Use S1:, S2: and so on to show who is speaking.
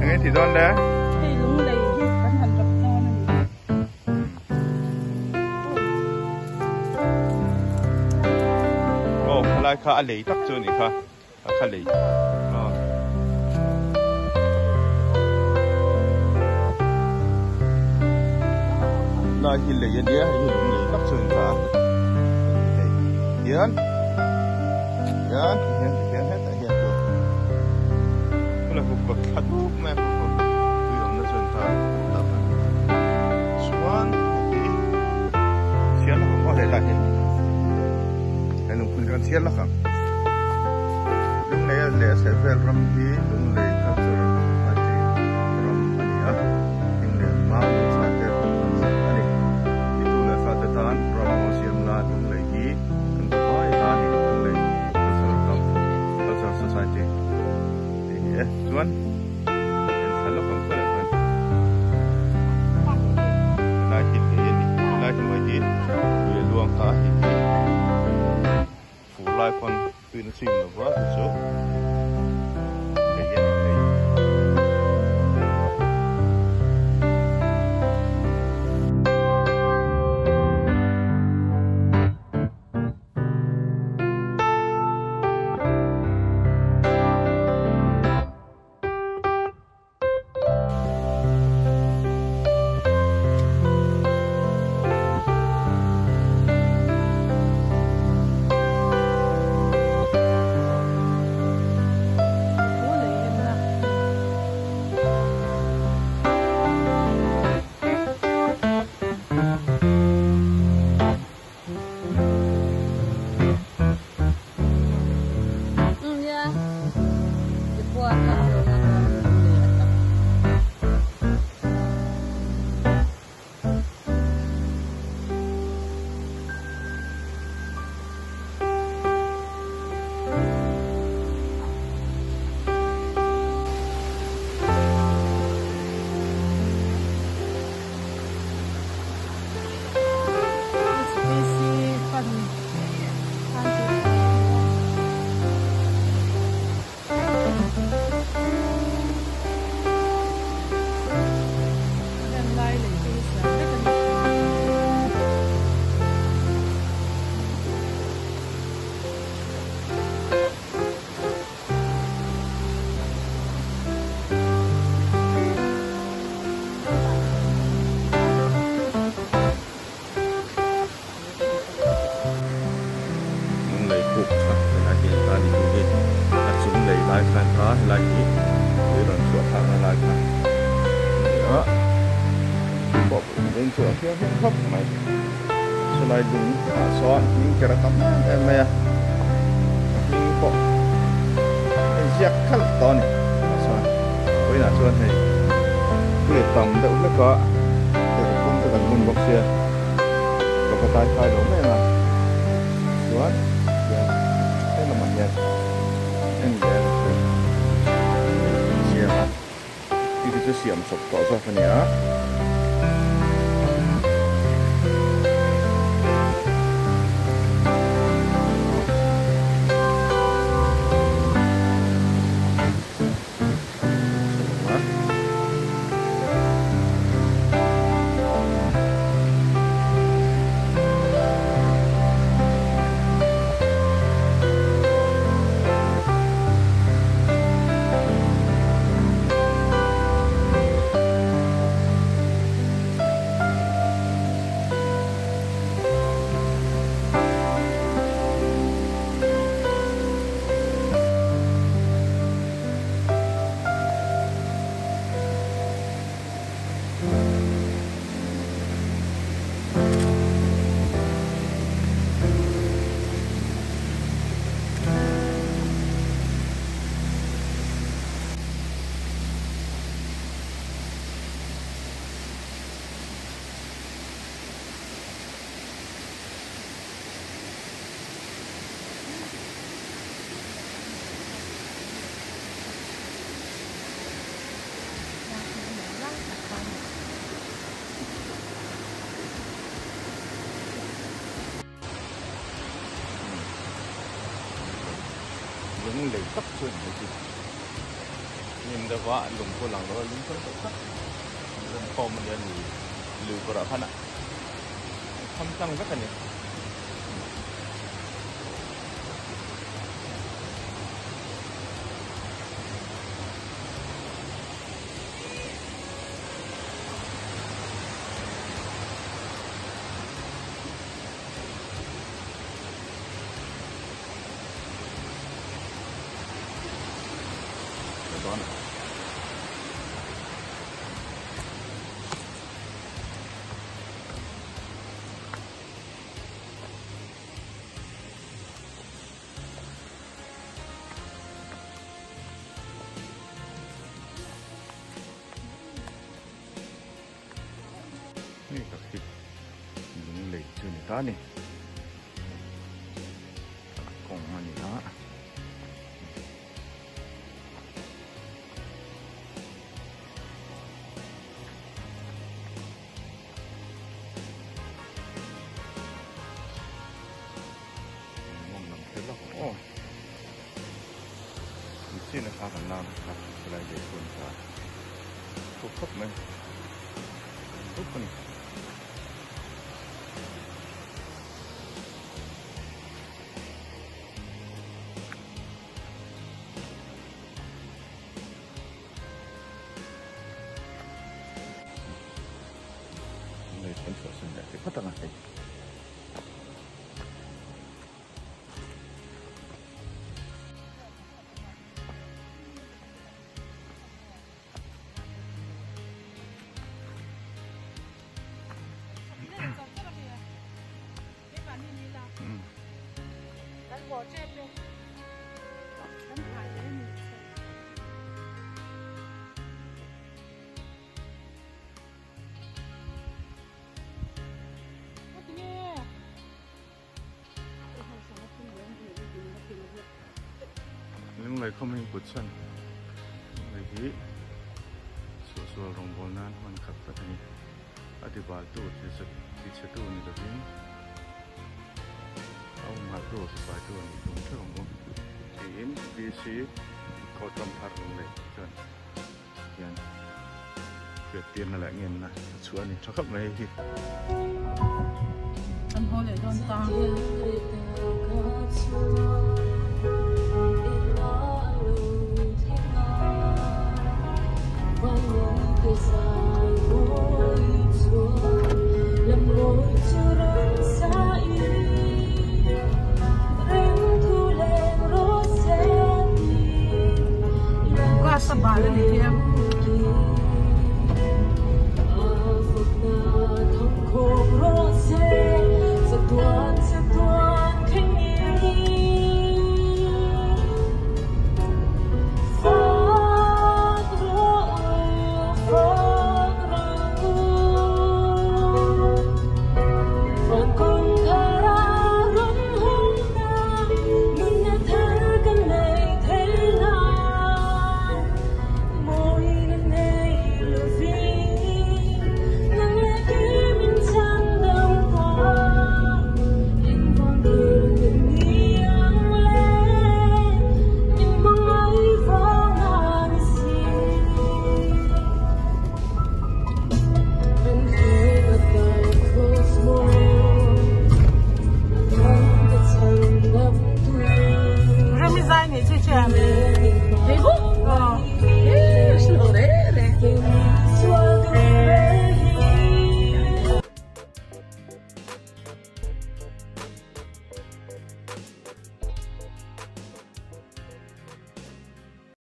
S1: Enge tih dawn le?
S2: Hei lunglei hi kan han rap dawn a ni.
S1: Aw khalai kha a lei tak chu a nih kha. A kha lei. Aw. Lai hi lei a nia, hei hi lunglei tak chu a ni kha a. Hei hian hian hian hian hetah hian chu hula hu kawt thla duk mai a hu kawt tui awmna chu a ni kha a. Chuan hei hi chhiar lawk ang aw helai hi. He lungphun hi kan chhiar lawk ang. Lunglei leh Sehvel ram hi Lunglei Cultural Society ram a ni a, thing leh mau nungcha te kan sak a ni. Titu leh fate tan ram aw siam la Lunglei hi kan duhai ta a ni, Lunglei Cultural Club, Cultural Society tih a ni e. Chuan en thla lawk ang khualeh chuan helai hi lei a ni, helai hnuai hi tui a luang ta a hei hi. Fur lai pawn tuina chim lova chu chu lei a ni lei. Lunglei puk kha helai hi a ni tu hi a chung lei lai khan kha helai hi tui rawn chhuah thlakna lai kha a ni a pawh lung chu a thianghlim khawp mai chulai lung ah sawn hming ker a tam em em mai a a hming pawh a inziak khalh tawh a ni ah sawn vawiinah chuan hei tui a tam deuh hlek a kawng te kan bun bawk sia. Ka va tlai fai lo mai ang a, chuan hian he lamah hian en leh a chu an siam a, khi khi chu siam chawp tawh zawk a ni a. Lung lei tak chu a ni mai chu. deuh va lung pawh a lang lo a lung sawi tawh kha an rem khawm a nia lui lui kawrah khan a kham tlang vek a ni. Hei tak hi lunglei chu a ni ta a ni. Kawng a ni a. Mawng lam thil lawk ang aw. An chin a thla kan lak kha helai lei pawh a ni ta. Thuk khawp mai. Dup a ni. Lei kan chhuahsan leh thei phawt ang a hei. Lunglei khawm hi kut chhan hei hi suahsual rawngbawl nan hman khat tlat a ni a ti bal tu ti chhe tu ni lovin a awm tu sipai tu a nih tum theuh ang bawk tiin D_C Khawtawm thar lunglei chuan hian hriat tirna leh ngenna a chhuah a ni tha khawp mai hei hi.
S2: Kan haw leh dawn ta.